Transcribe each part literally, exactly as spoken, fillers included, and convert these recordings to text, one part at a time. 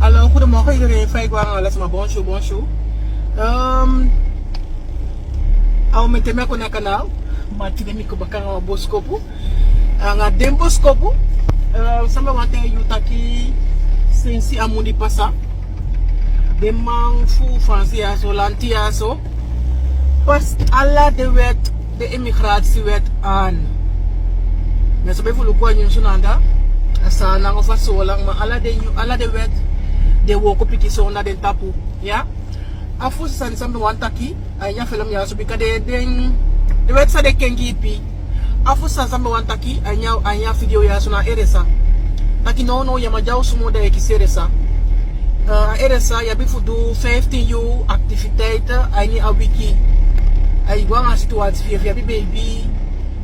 Hallo, goedemorgen iedereen. Fa e go, ala sama? Bonjour, bonjour. Ehm, a o mete mi a kon na kanaal, ma tide mi kon baka nanga wan boskopu. Anga den boskopu, eh, san mi wani taigi yu taki, sensi a mun di pasa, den man fu Faansi ya so, lanti ya so, pasi ala den wet, den imigratiewet aan. Mi á sabi efu yu luku a nyunsu na anda, a Saanan of a Soolan, ma ala den nyu-, ala den wet den wooko pikinso na den tapu. Ya. A fosi sani san mi wani taki a ini a felem ya so, bika den, den, den wet san den kengi ipi. A fosi sani san mi wani taki a ini a, a ini a video ya so na RSA. Taki nownow yu á man de a osu moo, da yu e kisi RSA. Eh, a RSA, yu abi fu du fiftin yuu activiteit a ini a wiki. Ai go anga a situwasi fi yu. Efu yu abi beibi,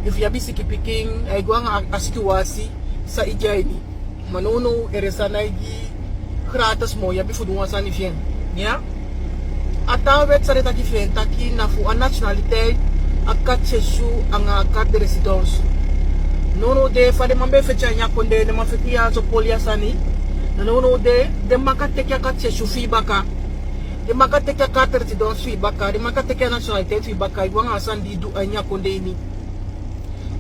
efu yu abi siki pikin, ai go anga a, a situwasi san i de a ini. Ma nownow RSA nái gi gratis moo, yu abi fu du wan sani fi en. Ya. A taa wet san den taki fi en, taki na fu a nationaliteit, a carte séjour anga a carte de résidence. Nownow de fa den man be e feti a ini a kondee, den man feti ya so poli a sani. Na nownow de, den man kan teki a carte séjour fi yu baka. Den man kan teki a carte de résidence fi yu baka. Den man kan teki a nationaliteit fi yu baka. Yu go anga a sani di i du a ini a kondee ini.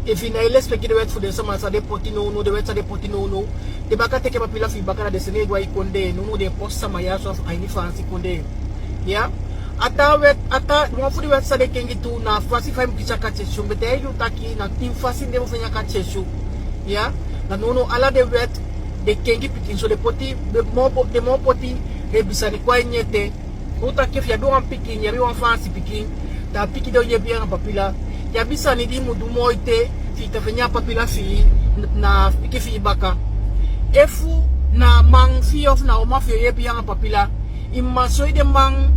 Efu i nái lesipeki den wet fu den sama san den poti nownow, den wet san den poti nownow, den man kan teki a papila fi yu baka, da den seni yu go a yu kondee. Nownow den e posi sama ya so a ini Faansi kondee. Ya. A taa wet, a taa wan fu den wet san den kengi tu na a fasi fa i mu kisi a carte séjour. Mi be taigi yu taki na tin fasi den mu feni a carte séjour. Ya. Na nownow ala den wet den kengi pikinso, den poti, den moo po-, den moo poti den bigi sani kon a ini ete. Fu taki efu yu abi wan pikin, yu abi wan Faansi pikin, da a pikin de o yepi yu anga papila. Yu abi sani di i mu du moiti fi i kan feni a papila fi i na a pikin fi i baka. Efu na a man fi yu of na a uman fi yu o yepi yu anga papila, i mu man soi den man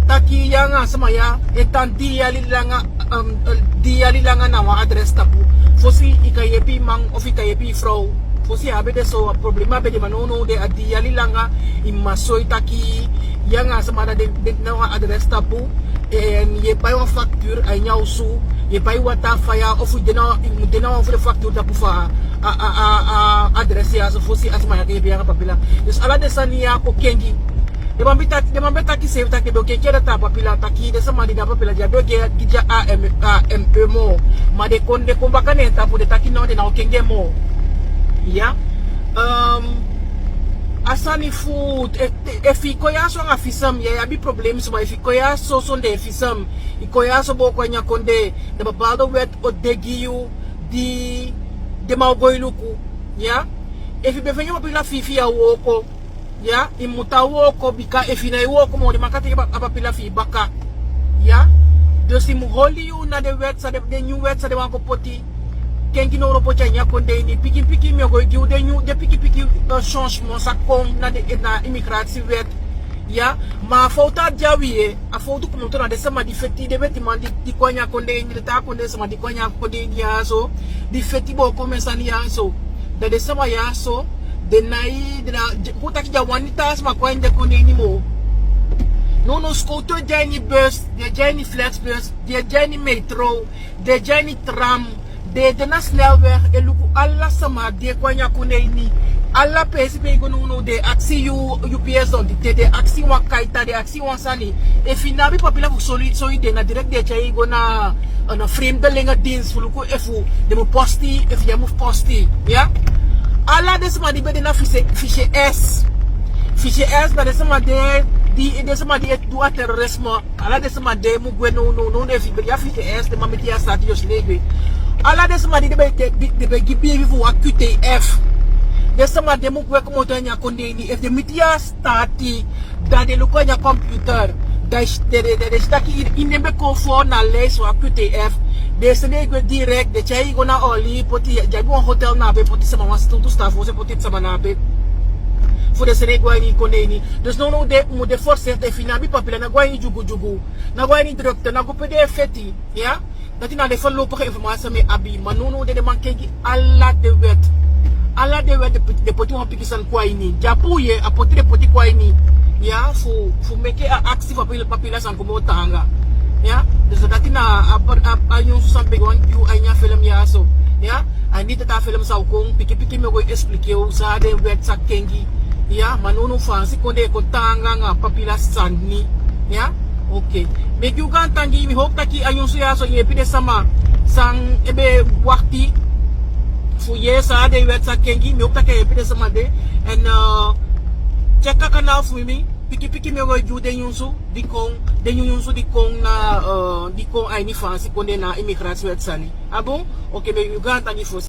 taki yu anga a sama ya e tan dii yali langa, um, dii yali langa na wan adres tapu. Fosi i kan yepi i man of i kan yepi i frow. Fosi a á be de so, a problema be de, ma nownow de a dii yali langa i mu man soi taki yu anga a sama dati de na wan adres tapu. En yu e pai wan factuur a ini a osu, yu e pai wataa, faya, of yu de na, yu mu de na wan fu den factuur tapu fu a, a, a, a, a adres ya so fosi a sama ya kan yepi yu anga papila. Dus ala den sani ya kon kengi. Den man be taki, den man be taki seefi taki den be o kengi a dati a papila, taki den sama di de a papila den á be o gi, gi den a AME, AME moo. Ma den kon, den kon baka na en tapu, den taki no, den ná o kengi en moo. Ya. Ehm, a sani fu, e, e, efu i kon ya so anga visum, ya, yu abi problema so, ma efu i kon ya so sondee visum, i kon ya so booko a ini a kondee, da bepaalde wet o de gi yu di den man o go e luku. Ya. Efu i be feni a papila fi i, fi i á wooko, ya, i mu tan wooko, bika efu i nái wooko moo den man kan teki a pa-, a papila fi i baka. Ya. Dus i mu holi yu na den wet san den, den nyun wet san den wani go poti. Kengi nownow poti a ini a kondee ini. Pikin pikin mi o go e gi u den nyun, den pikin pikin, eh, changement san kon na den, na imigratiewet. Ya. Ma a fowtu á de a wi, eh. A fowtu komoto na den sama di feti, den wetiman di, di kon a ini a kondee ini, den taa kondee sama di kon a ini a kondee ini ya so, di feti booko mi sani ya so. Da den sama ya so, den nái, den na, kon taki den á wani taa sama kon a ini den kondee ini moo. Nownow sikowtu e de a ini bus, den e de a ini Flixbus, den e de a ini metro, den e de a ini tram, den e de na snelweg e luku ala sama di e kon a ini a kondee ini. Ala peesi pe i go nownow den e aksi yu, yu pièce d'identité, den e aksi wan kaita, den e aksi wan sani. Efu i no abi papila fu soi, soi den, na direct den e tyai i go na, na vreemdelingendienst fu luku efu den mu posti, efu den á mu posti. Ya. Ala den sama di be de na fiche, fiche S. Fiche S na den sama di, di, den sama di e du a terrorisme. Ala den sama de mu gwe nownow, nownow efu i be de a fiche S, den man miti yu a sati, yu o seni gwe. Ala den sama di den be, den, den be gi biibi fu wan Q T F. Den sama de mu gwe komoto a ini a kondee ini, efu den miti yu a sati, da den luku a ini a computer. Da den, den, den, den si taki i, i nen be kon fu na lijst fu a Q T F. Den seni i gwe direct, den tyai i go na oli, poti, den abi wan hotel na ape, poti sama, wan sitowtu sitaafu, se poti sama na ape. Fu den seni i go a ini kondee ini. Dus nownow de, mu de voorzichtig, efu i no abi papila, no go a ini dyugudyugu. No go a ini drukte, no go pe den e feti, ya. Dati na den voorlopige informatie san mi abi, ma nownow de den man kengi ala den wet. Ala den wet den poti, den poti wan pikin sani kon a ini. Dyapu ye, a poti den poti kon a ini. Ya, fu, fu meke a aksi fu papila, papila sani komoto taanga. Ya, dus dati na a, a, a nyunsu san mi be wani gi u a ini a felem ya so. Ya, a ini a taa felem san o kon, pikin pikin mi o go expliquer u san den wet sa kengi. Ya, ma nownow Faansi kondee e kon taanga anga papila sani. Ya, oke. Mi e gi un gaantangi, mi howpu taki a nyunsu ya so yeepi den sama san e be wakti fu yee san a den wet sa kengi, mi howpu taki a yeepi den sama de. Èn tyeki a kanaal fu mi, pikipiki mi e go e gi un den nyunsu di kon, den nyun nyunsu di kon na, eh, di kon a ini Faansi kondee na imigratiewet sani. A bun? Oke, mi e gi un gaantangi fosi.